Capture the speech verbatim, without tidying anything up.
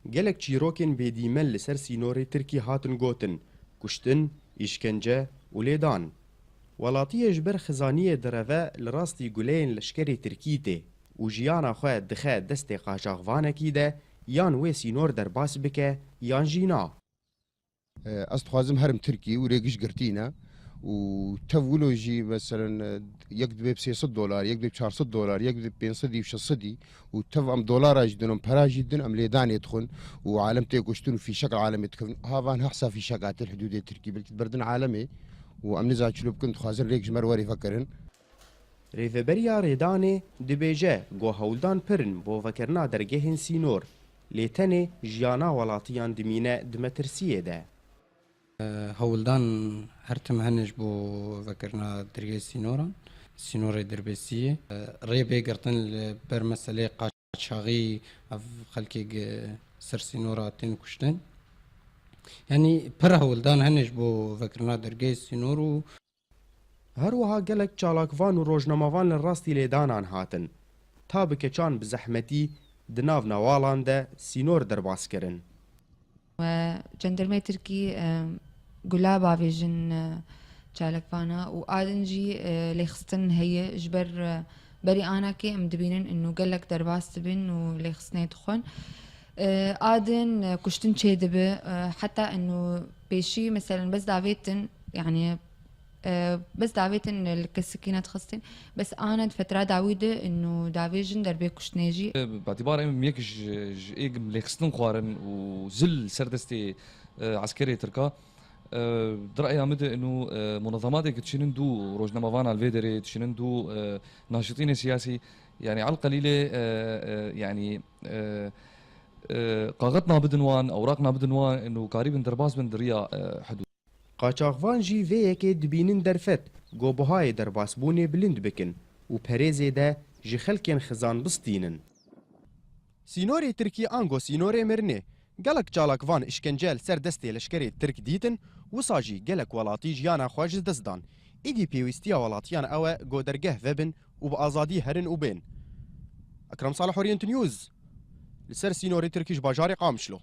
Gelek çîrokên bêdîmen li ser sînorê Tirkî hatin gotin, kuştin, îşkence û lêdan. Welatiyê ji ber xizaniyê direve li rastî guleyên leşkerê Tirkî tê û jiyana xwe dixe destê qaçaxvanekî de, yan wê sînor derbas bike yan jî na. Ez dixwazim herim Tirkî û rê giş girtî ne û tev wilo jî, meselen, yek dibê bi sê sed dolar, yek dibê bi çar sed dolar, yek dibê bi pênc sed û şeş sed û tev em dolara jî din, em pera jî din, em lêdanê dixwin û alem tê kuştin û fîşek alemê dikevin. Ha van hehsa fîşek hatin hidûdê Tirkî, belkî berdin alemê û em nizan çilo bikin, dixwazin rêk ji me re werê vekirin. Rêveberiya Rêdanê dibêje ku hewldan pir in bo vekirina dergehên sînor, lê tenê jiyana welatiyan dimîne di metirsiyê de. Hewldan her tim hene ji bo vekirina dergehê sînoran, sînorê derbêsiyê. Rê bê girtin li ber meseleyê qaçaxî, ev xelkê gi ser sînora tên kuştin. Yanî pir hewldan hene ji bo vekirina dergehê sînor û Her wiha gelek çalakvan û rojnamevan li rastî lêdanan hatin, ta bi keçan bi zehmetî di nav newalan de sînor derbas kirin. Cendirmê Tirkî, e, gula bavêjin, e, çalakvana û a din jî, e, lêxistin heye ji ber, e, berî anakê em dibînin inu gelek derbas dibin û lêxistinê dixwin. E, a din, e, kuştin çêdibe, e, heta inu pêşî, meselen, bes davêtin, yanî, e, bes davêtin li kesekî nedixistin, bes ana di fetra dawî de inu davêjin derbê kuştinê jî. Bi îtîbar em yek ji, ji ê lêxistin xwarin û zil ser destê, e, eskerê Tirka. E, di reya min de inu, e, munezematê ki dişînin dû rojnamevanan li vê derê, dişînin dû, e, naşitînê siyasî, yanî elqelîlê, e, e, yanî, e, e, kaxet nabidin wan, ewraq nabidin wan, inu karîbin derbas bin di riya, e, hidûd. Qaçaxvan jî vê yekê dibînin derfet, ku buhayê derbasbûnê bilind bikin û perêzê de ji xelkên xizan bistînin. Sînorê Tirkî ango sînorê mirinê, gelek çalakvan îşkence li ser destê leşkerê Tirk dîtin, wisa jî gelek welatî jiyana xwe ji dest dan. Îdî pêwîstiya welatiyan ew e ku dergeh vebin û bi azadî herin û bên. Ekrem Salih, Orient News, li ser sînorê Tirkî ji bajarê Qamişlo.